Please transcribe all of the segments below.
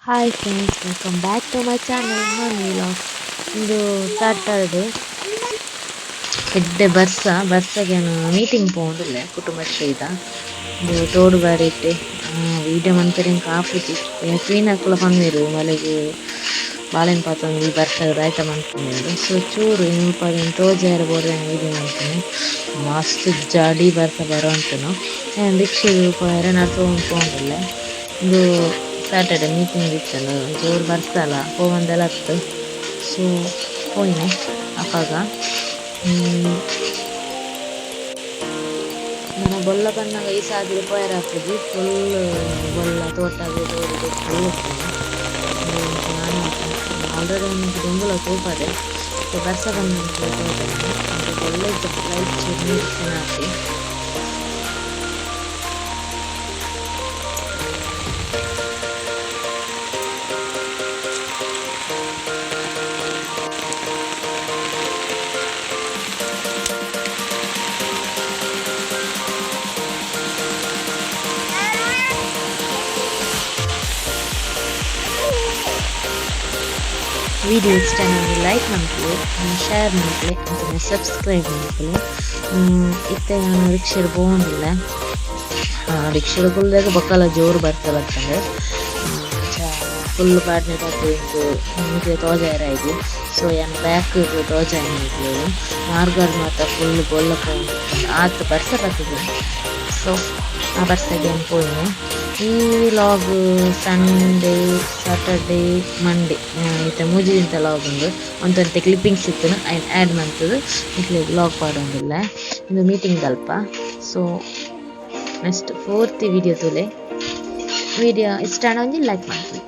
Hi friends, welcome back to my channel Manu vlogs. ಇಂದು Saturday, ಎಡ್ಡೆ ಬರ್ಸ. ಬರ್ಸಗೆ meeting ಪೋವೊಂದುಲ್ಲೆ ಕುಟುಂಬಶ್ರೀದ. ಇಂದು ತೋಡು ಬಾರಿಟ್ ವೀಡಿಯೋ ಮನ್ಪೆರೆ ಎಂಕ್ ಆಪುಜಿ. ಕ್ಲೀನ್ ಪನ್ಪೆರ್ ಮಲೆಗ್ ಬಾಳೆನ್ ಪಾತೊಂದು ಈ ಬರ್ಸಗ್ ದಾಯ್ತ ಮನ್ಪುನಿ. ಸೊ ಚೂರು ಮುಲ್ಪ ತೋಜಾಯೆರೆ ಬೋಡು ವೀಡಿಯೋ ಮನ್ಪುನಿ. ಮಸ್ತ್ ಜಡಿ ಬರ್ಸ ಬರೋಂತುಂಡು. ಯಾನ್ ರಿಕ್ಷೆಗ್ ಪೋಯೆರೆ ನಡ್ತೊಂದು ಪೋವೊಂದುಲ್ಲೆ. ಇಂದು ಸ್ಯಾಟರ್ಡೆ ಮೀಟಿಂಗ್ ಇತ್ತುಂಡು, ಜೋರು ಬರ್ಸಲ ಪೋವಂದೆಲ ಅತ್ತ್. ಸೊ ಪೋಯಿನೆ ಅಪಗ. ನನ ಬೊಲ್ಲ ಬನ್ನಗ ಈ ಸಾದಿಡ್ ಪೋಯೆರೆ ಆಪುಜಿ, ಫುಲ್ ಬೊಲ್ಲ ತೋಟಗ್ ತೋಡುಡು ಫುಲ್ ಉಪ್ಪುಂಡು. ಆಲ್ರೆಡಿ ಒಂಜಿ ದುಂಬುಲ ತೂಪದೆ. ಸೊ ಬರ್ಸ ಬನ್ನಗ ತೋಜುಂಡು. ಬೊಲ್ಲ ಇತ್ತೆ ಲೈಟ್ ಚೂರು ನೀರು ಇತ್ತಿನಾತೆ. ವಿಡಿಯೋ ಇಷ್ಟ ಆಂಡ ಲೈಕ್ ಮನ್ಪುಲೆ, ಶೇರ್ ಮನ್ಪುಲೆ, ಅಂಚನೆ ಸಬ್ಸ್ಕ್ರೈಬ್ ಮನ್ಪುಲೆ. ಇತ್ತೆ ಯಾನ್ ರಿಕ್ಷೆಡ್ ಪೋವೊಂದುಲ್ಲೆ. ರಿಕ್ಷೆಡ್ ಕುಲ್ಲೆಗ್ ಬೊಕಲ ಜೋರು ಬರ್ಸ ಬತ್ತುಂಡು. ಫುಲ್ ಪಾಡ್ನೆಟ್ ಎಂಕ್ ನಿಕ್ಲೆ ತೋಜಾಯೆರೆ ಆಯಿಜಿ. ಸೊ ಯಾನ್ ಬ್ಯಾಕ್ ಗ್ ತೋಜಾಯೆ ನಿಕ್ಲೆಗ್. ಮಾರ್ಗಡ್ ಮಾತ ಫುಲ್ ಬೊಲ್ಲ ಪೋವೊಂದಿತ್ತುಂಡು, ಆತ್ ಬರ್ಸ ಬತ್ತುದು. ಸೊ ಆ ಬರ್ಸಗ್ ಯಾನ್ ಪೋಯಿನಿ. ಈ ವ್ಲಾಗ್ ಸಂಡೇ, ಸ್ಯಾಟರ್ಡೆ, ಮಂಡೇ ಇತ್ತೆ ಮೂಜಿ ದಿನತ ವ್ಲಾಗ್ ಉಂಡು. ಒಂತೆ ಒಂತೆ ಕ್ಲಿಪ್ಪಿಂಗ್ಸ್ ಇತ್ತುಂಡು, ಐನ್ ಆಡ್ ಮಂತುದು ನಿಕ್ಲೆಗ್ ವ್ಲಾಗ್ ಪಾಡೊಂದುಲ್ಲೆ. ಇಂದು ಮೀಟಿಂಗ್ ದಲ್ಪ. ಸೊ ನೆಕ್ಸ್ಟ್ ಫೋರ್ತ್ ವಿಡಿಯೋ ತೂಲೆ. ವಿಡಿಯೋ ಇಷ್ಟ ಆಂಡ ಒಂಜಿ ಲೈಕ್ ಮನ್ಪುಲೆ.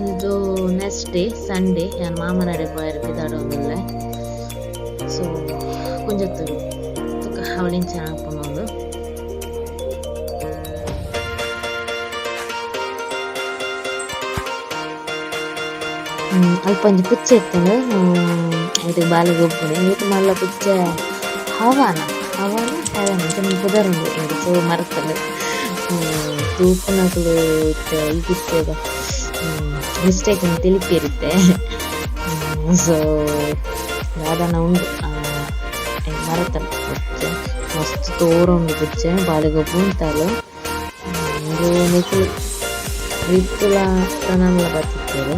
ಇಂದು ನೆಕ್ಸ್ಟ್ ಡೇ ಸಂಡೇ, ಯಾನ್ ಮಾಮನಡೆ ಪೋಯೆರೆ ಪಿದಾಡೊಂದುಲ್ಲೆ. ಸೊ ಕುಂಜತ್ತೂರು ತುಕ ಅವಳಿಂಚ ಆಪುಂಡು. ಅಲ್ಪ ಒಂಜಿ ಪುಚ್ಚೆ ಇತ್ತುಂಡು, ಐಟ್ ಬಾಲೆ ಗೊಬ್ಬುನಿ. ಏತ್ ಮಲ್ಲ ಪುಚ್ಚೆ! ಹವಾನ ಹವಾನ ಹವಾನ ಅಂಚನೆ ಪುದರ್ ಉಂಡು, ಎಂಕ್ ಸೊ ಮರತ್ಂಡ್. ತೂಪುನಕುಲು ಇತ್ತೆ ಈ ಪುಚ್ಚೆದ ಮಿಸ್ಟೇಕ್ ನ್ ತೆಲಿಪೆರ್ ಇತ್ತೆ. ಸೊ ದಾದನ ಉಂಡು, ಎಂಕ್ ಮರತ್ಂಡ್. ಪುಚ್ಚೆ ಮಸ್ತ್ ತೋರುಂಡು, ಪುಚ್ಚೆ ಬಾಲೆ ಗೊಬ್ಬುಂತಲ್. ಉಂದು ನಿಕುಲು ರಿತ್ತುಲ ಪ್ರಣಮ್ಲ ಬತ್ತಿತ್ತೆರ್.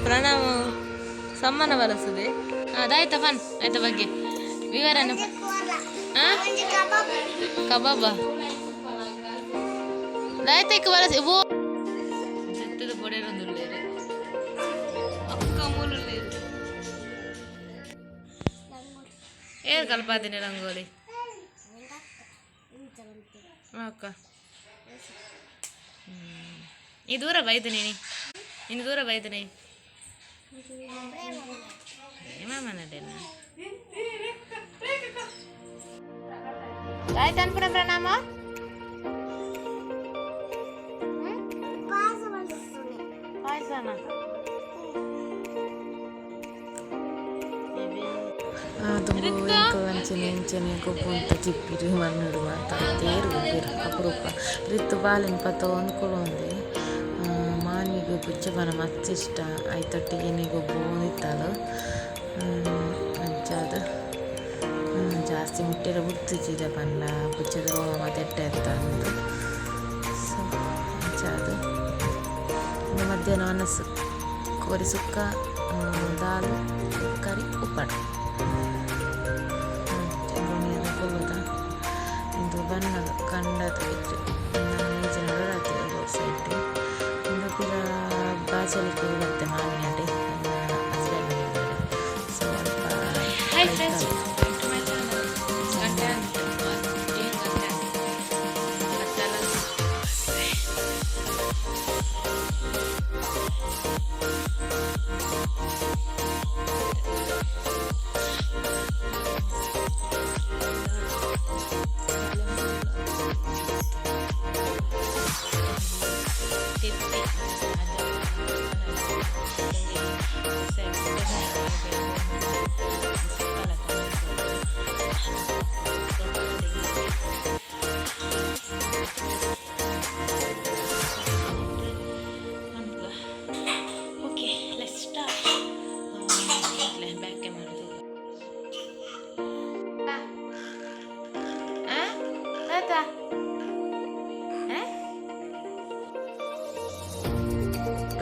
ಪ್ರಣವ್ ಸಮ್ಮನ ಬಲಸುದೆ ಅದಾಯ್ತ ಫನ್ ಆಯ್ತ ಬಗ್ಗೆ ವಿವರಣೆ. ಕಬಾಬ ದಾಯ್ತಕ್ಕೆ ಬಲಸಿ ಓ ಜತ್ತದ ಪೊಡೆರೊಂದುಲ್ಲೇರು ಅಕ್ಕ ಮೂಲುಲ್ಲೇರು. ಏರ್ ಕಲ್ಪಾದಿನಿ ರಂಗೋಲಿ ಅಕ್ಕ. ಈ ದೂರ ಬೈದನಿ, ಇನ್ನು ದೂರ ಬೈದನಿ ಮಾಮನಡೇನ. ಆಯ್ತು ಅನ್ಪುಣ ಪ್ರಣಾಮ. ಪಾಯಸನ. ದುಂಬು ಎಂಕ್ ಅಂಚನೆ ಇಂಚನೆ ಗೊಬ್ಬುಂತ ಚಿಪ್ಪಿರು ಮಣ್ಣುಡು ಮಾತ ತೇರು ಗೊಬ್ಬೆರ್ ಅಪರೂಪ. ರಿತ್ತು ಬಾಲೆನ್ ಪತೊಂದು ಕುಲೊಂದೆ. ಮಾನಿಗ್ ಪುಚ್ಚೆ ಪಂಡ ಮಸ್ತ್ ಇಷ್ಟ, ಐತೊಟ್ಟಿಗೆ ಗೊಬ್ಬೊಂದಿತ್ತಲ್. ಅಂಚಾದ್ ಜಾಸ್ತಿ ಮುಟ್ಟೆರೆ ಬುಡ್ತಿಜ್ಜಿ ಪಂಡ ಪುಚ್ಚೆದ ರೋಮ ಮಾತ ಎಡ್ಡೆ ಅತ್ತ. ಸೊ ಅಂಚಾದ್ ಇಂದು ಮಧ್ಯಾಹ್ನ ವನಸ್ ಕೋರಿ ಸುಕ್ಕ, ದಾಲ್, ಕರಿ, ಉಪ್ಪಡ್. ಕುಲ್ಲುದ. ಇಂದು ಬನ್ನಗ ಕಂಡದ ಇತ್ತೆ ರಾತ್ರಿ ರೋಡ್ ಸೈಡ್. ಇಂದು ಪಿರ ಬಾಚಲಿಕೆ ಬತ್ತೆ ಮಾಮಿನಡೆ, ನನ್ನ ಹಸ್ಬೆಂಡ್. ಸೊ ಅಲ್ಪ hi friends, to my channel. ಗಂಟೆ ಆಗಿದೆ, ಏನು ಗಂಟೆ ಕತ್ತಲ.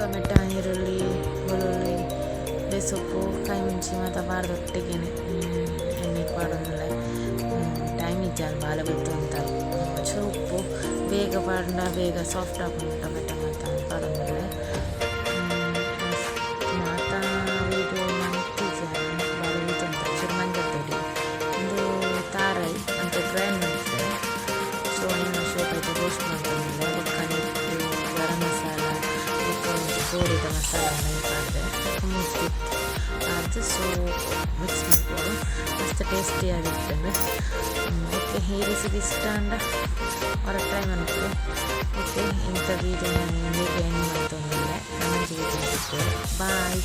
ಟೊಮೆಟೊ, ನೀರುಳ್ಳಿ, ಬೆಳ್ಳುಳ್ಳಿ, ಬೇಸೊಪ್ಪು, ಕಾಯಿ ಮುಂಚಿ ಮಾತ ಪಾಡ್ದ್ ಒಟ್ಟಿಗೆನೆ ಎಣ್ಣೆಗ್ ಪಾಡೊಂದುಲ್ಲೆ. ಟೈಮ್ ಇಜ್ಜಾಂಡ್, ಬಾಲೆ ಬುಲ್ತೊಂತಲ್. ಚೂರು ಉಪ್ಪು, ಬೇಗ ಪಾಡ್ಂಡ ಬೇಗ ಸಾಫ್ಟ್ ಆಪುಂಡು ಟೊಮೆಟೊ ಮಾತ ಪಾಡೊಂದುಲ್ಲೆ. ಮಾತ ವೀಡಿಯೋ ಮಂತಿಜಿ ಯಾನ್, ಬಾಲೆ ಬುಲ್ತೊಂತಲ್. ಚೂರು ಮಂಜಲ್ ಪೊಡಿ, ಉಂದು ತಾರಾಯಿ ಅಂಚ ಗ್ರೈಂಡ್ ಮಂತ್. ಸೊ ಐನ್ ಶೋಕು ಐತ ರೋಸ್ಟ್ ಮಂತೊಂದುಲ್ಲೆ. ಬೊಕ್ಕ ನೆಕ್ಕ್ ಗರಂ ಮಸಾಲ ಬೊಕ್ಕ ಒಂಜಿ ಕೋರಿದ ಮಸಾಲ ಐನ್ ಪಾಡ್ದೆ. ಬೊಕ್ಕ ಮುಂಚಿ ಪಾಡ್ದ್ ಸೊ ಮಿಕ್ಸ್ ಮನ್ಪೊಡು. ಮಸ್ತ್ ಟೇಸ್ಟಿ ಆದಿತ್ತುಂಡು. ಓಕೆ, ಈ ರೆಸಿಪಿ ಇಷ್ಟ ಆಂಡ ಒರ ಟ್ರೈ ಮನ್ಪುಲೆ. ಓಕೆ, ಇಂತ ವೀಡಿಯೋ ಯಾನ್ ಇಂದೆಕ್ ಎಂಡ್ ಮಂತೊಂದುಲ್ಲೆ. ನನೊಂಜಿ ವೀಡಿಯೋ ಸಿಕ್ಕುವೆ. ಬಾಯ್.